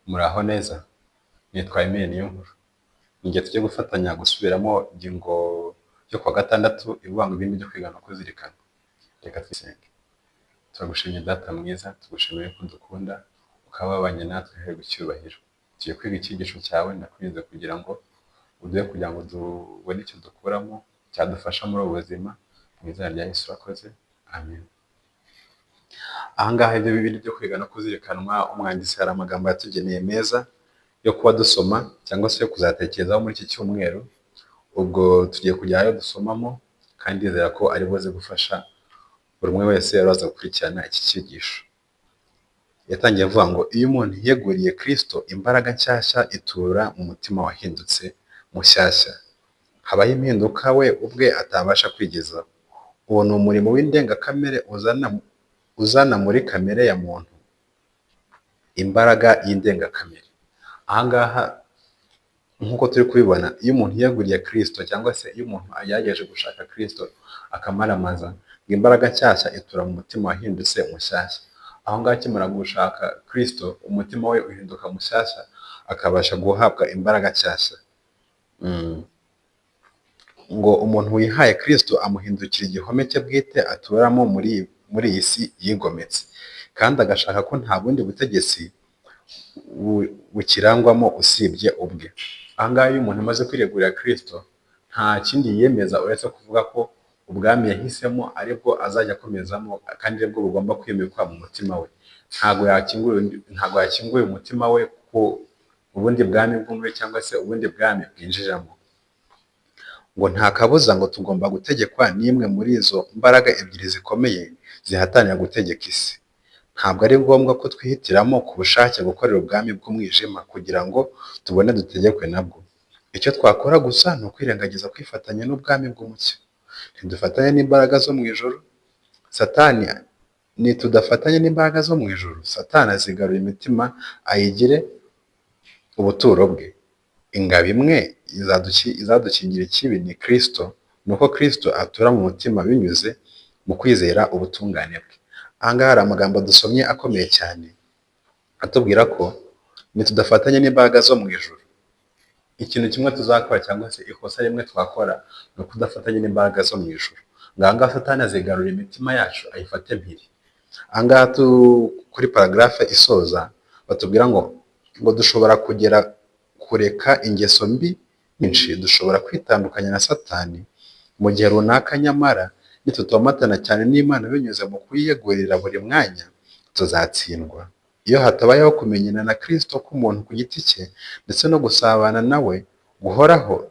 Muraho neza, nitwa Emile Niyonkuru, ni tujye gufatanya gusubiramo ingingo yo kuwa gatandatu ivuga ngo ibindi byo kwiga no kuzirikana. Reka twisenge. Turagushimye Data mwiza, tugushimiye ko udukunda, ukaba wabanye natwe, uherwe icyubahiro. Tugiye kwiga icyigisho cyawe, ndakwinginze kugira ngo uduhe kugira ngo tubone icyo dukuramo cyadufasha muri ubu buzima, mu izina rya Yesu urakoze, amen. Aha ngaha ibyo bibiri byo kwiga no kuzirikanwa, umwanditsi hari amagambo yatugeneye meza yo kuba dusoma cyangwa se yo kuzatekerezaho muri iki cyumweru. Ubwo tugiye kujyayo dusomamo, kandi ndizera ko ari buze gufasha buri umwe wese uraza gukurikirana iki cyigisho. Yatangiye avuga ngo iyo umuntu yiyeguriye Kristo, imbaraga nshyashya itura mu mutima wahindutse mushyashya. Habaho impinduka we ubwe atabasha kwigezaho. Uwo ni umurimo w'indengakamere uzana muri kamere ya muntu imbaraga y'indengakamere. Aha ngaha nk'uko turi kubibona, iyo umuntu yiyeguriye Kristo cyangwa se iyo umuntu agerageje gushaka Kristo akamaramaza, ngo imbaraga nshyashya itura mu mutima wahindutse mushyashya. Aho ngaho akimara gushaka Kristo, umutima we uhinduka mushyashya, akabasha guhabwa imbaraga nshyashya. Ngo umuntu wihaye Kristo amuhindukira igihome cye bwite aturamo muri iyi si yigometse, kandi agashaka ko nta bundi butegetsi bukirangwamo usibye ubwe. Aha ngaha iyo umuntu amaze kwiyegurira Kristo, nta kindi yiyemeza uretse kuvuga ko ubwami yahisemo aribwo azajya akomezamo kandi aribwo bugomba kwimikwa mu mutima we. Ntabwo yakinguye umutima we ku ubundi bwami bw'umubiri cyangwa se ubundi bwami bwinjiramo. Ngo nta kabuza ngo tugomba gutegekwa n'imwe muri izo mbaraga ebyiri zikomeye zihatanira gutegeka isi. Ntabwo ari ngombwa ko twihitiramo ku bushake gukorera ubwami bw'umwijima kugira ngo tubone dutegekwe nabwo. Icyo twakora gusa ni ukwirengagiza kwifatanya n'ubwami bw'umucyo. Ntidufatanye n'imbaraga zo mu ijuru, Satani nitudafatanya n'imbaraga zo mu ijuru, Satani azigarura imitima ayigire ubuturo bwe. Ingabo imwe izadukingira ikibi ni Kristo, ni uko Kristo atura mu mutima binyuze mu kwizera ubutungane bwe. Aha ngaha hari amagambo dusomye akomeye cyane, atubwira ko nitudafatanya n'imbaraga zo mu ijuru, ikintu kimwe tuzakora cyangwa se ikosa rimwe twakora ni ukudafatanya n'imbaraga zo mu ijuru. Ngo aha ngaha Satani azigarura imitima yacu ayifate mpiri. Aha ngaha kuri paragraphe isoza batubwira ngo dushobora kugera kureka ingeso mbi nyinshi, dushobora kwitandukanya na Satani mu gihe runaka, nyamara nitutomatana cyane n'Imana binyuze mu kuyiyegurira buri mwanya, tuzatsindwa. Iyo hatabayeho kumenyana na Kristo k'umuntu ku giti cye ndetse no gusabana nawe guhoraho,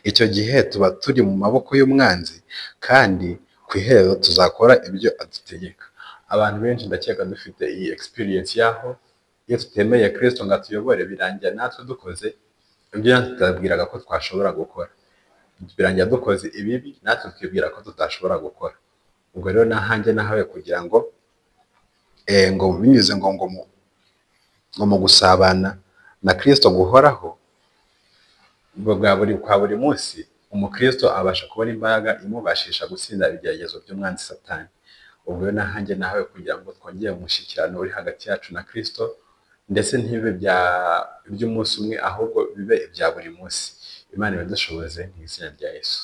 icyo gihe tuba turi mu maboko y'umwanzi kandi ku iherezo tuzakora ibyo adutegeka. Abantu benshi ndakeka dufite iyi experience y'aho iyo tutemeye Kristo ngo atuyobore, birangira natwe dukoze ibyo natwe tutabwiraga ko twashobora gukora. Birangira dukoze ibibi natwe twibwira ko tutashobora gukora. Ubwo rero n'ahanjye nahawe kugira ngo ngo binyuze ngo mu gusabana na Kristo guhoraho bwa buri kwa buri munsi, umukristo abasha kubona imbaraga imubashisha gutsinda ibigeragezo by'umwanzi Satani. Ubwo rero n'ahanjye nahawe kugira ngo twongere umushyikirano uri hagati yacu na Kristo, ndetse ntibibe iby'umunsi umwe ahubwo bibe ibya buri munsi. Imana ibidushoboze mu izina rya Yesu.